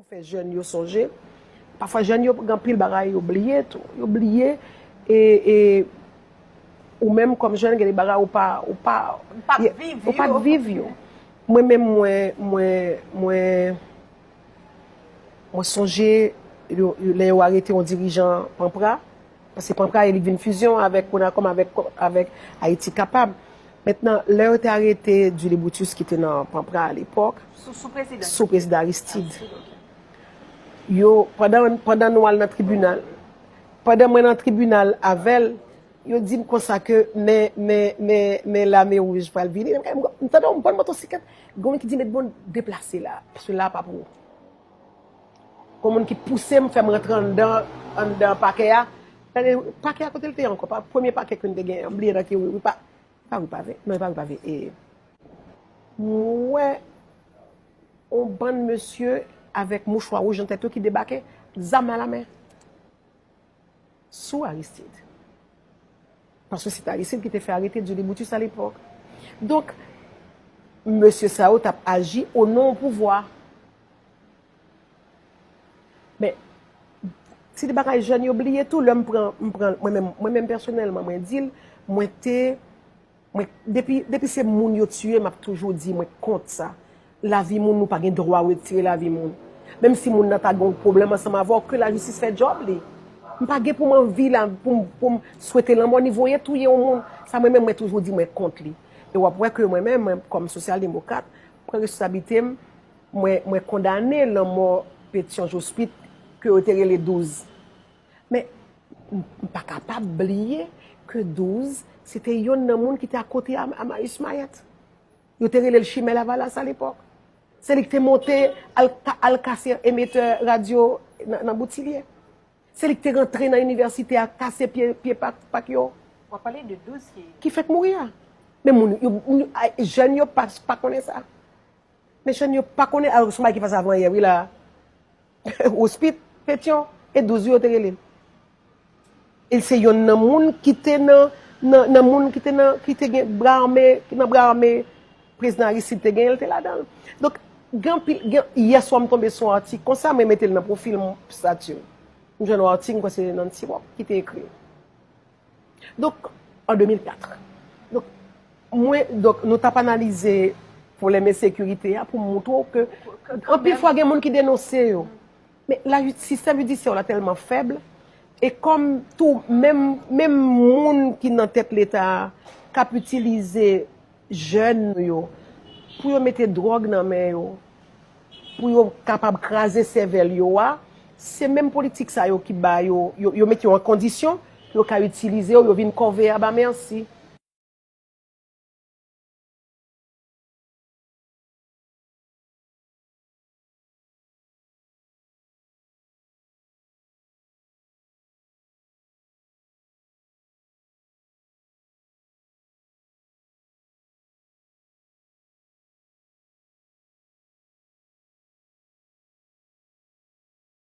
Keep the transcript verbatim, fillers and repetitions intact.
Fè jèn yo sonje. Pafwa jèn yo gen anpil bagay yo bliye tou. Yo bliye e, e ou menm kòm jèn gen de bagay ou pa ou pa Ou pa viv ou pa yo. Viv yo. Mwen menm mwen mwen mwen mwen sonje yo- yo- lè yo arete yon dirijan Panpra. Paske Panpra li vin fizyon avèk Konakòm avèk avèk Ayiti Kapab. Mentnan lè yo te arete Duilly Brutus ki te nan Panpra alepòk Sou sou prezidan. Sou prezidan Aristide. Yo pandan pandan nou al nan tribinal, pandan mwen nan tribinal avè l, yo di m konsa ke men men men men lame wouj pral vini. M tande yon bann motosiklèt, gen moun ki di met bon deplase la, paske la pa pou ou. Gon moun ki pouse m fè m rantre anndan anndan pakè a. Gade pakè a kote l te ye ankò, pa premye pakè ke n te genyen an, m bliye nan ki ri, ri pa pa ri pave, non e pa ri pave. E m wè yon bann mesye avèk mouchwa wouj nan tèt yo ki debake, zam alamen, sou Aristide. Paske se te Aristide ki te fè arete Duilly Brutus alepòk. Donk, mesye sa yo t ap aji o non pouvwa. Men, se de bagay jèn yo bliye tou lè m pran m pran mwen menm mwen menm pèsonèlman mwen di l mwen te mwen depi depi se moun yo tiye m ap toujou di mwen kont sa. Lavi moun ou pa gen dwa retire lavi moun. Menm si moun nan ta gen yon pwoblèm ansanm avè w ke lajistis fè djòb li. M pa gen pou m anvi la pou m pou m swete lanmò ni voye touye yon moun. Sa mwen menm mwen toujou di mwen kont li. E w ap wè ke mwen menm mwen kòm sosyal demokrat pran responsablite m mwen mwen kondane lanmò Petyon Jospit ke yo te rele Douz. Men m pa kapab bliye ke Douz se te yonn nan moun ki te akote a Marius Mayette. Yo te rele l Chimè Lavalas alepòk. Se li ki te monte al al kase emetè radyo nan Boutilye. Se li ki te rantre nan inivèsite a kase pye pye pak pak yo. W ap pale de Douz ki. Ki fèk mouri a. Men moun yo jèn yo pa pa konnen sa. Men jèn yo pa konnen alò se yon bagay ki pase avan yè wi la. Ospit, Petyon, e Douz wi yo te rele l. E se yonn nan moun ki te nan nan nan moun ki te nan ki te gen bra ame ki nan bra ame prezidan Aristide te genyen l te ladan l. Donk gen anpil gen yè swa m tonbe sou yon atik konsa mwen mete l nan pwofil m stati m. M jwenn yon atik m kwè se Nancy Wop ki te ekri l. Donk an de mil kat. Donk mwen donk nou t ap analize pwoblèm ensekirite a pou m moutre w ke anpil fwa gen moun ki denonse yo. Men la sistèm jidisyè w la tèlman fèb e kòm tou menm menm moun ki nan tèt leta a k ap itilize jèn nou yo pou yo mete dwòg nan men yo pou yo kapab kraze sèvèl yo a se menm politik sa yo ki ba yo yo mete yo an kondisyon pou yo ka itilize yo yo vin kòve a ba mèsi.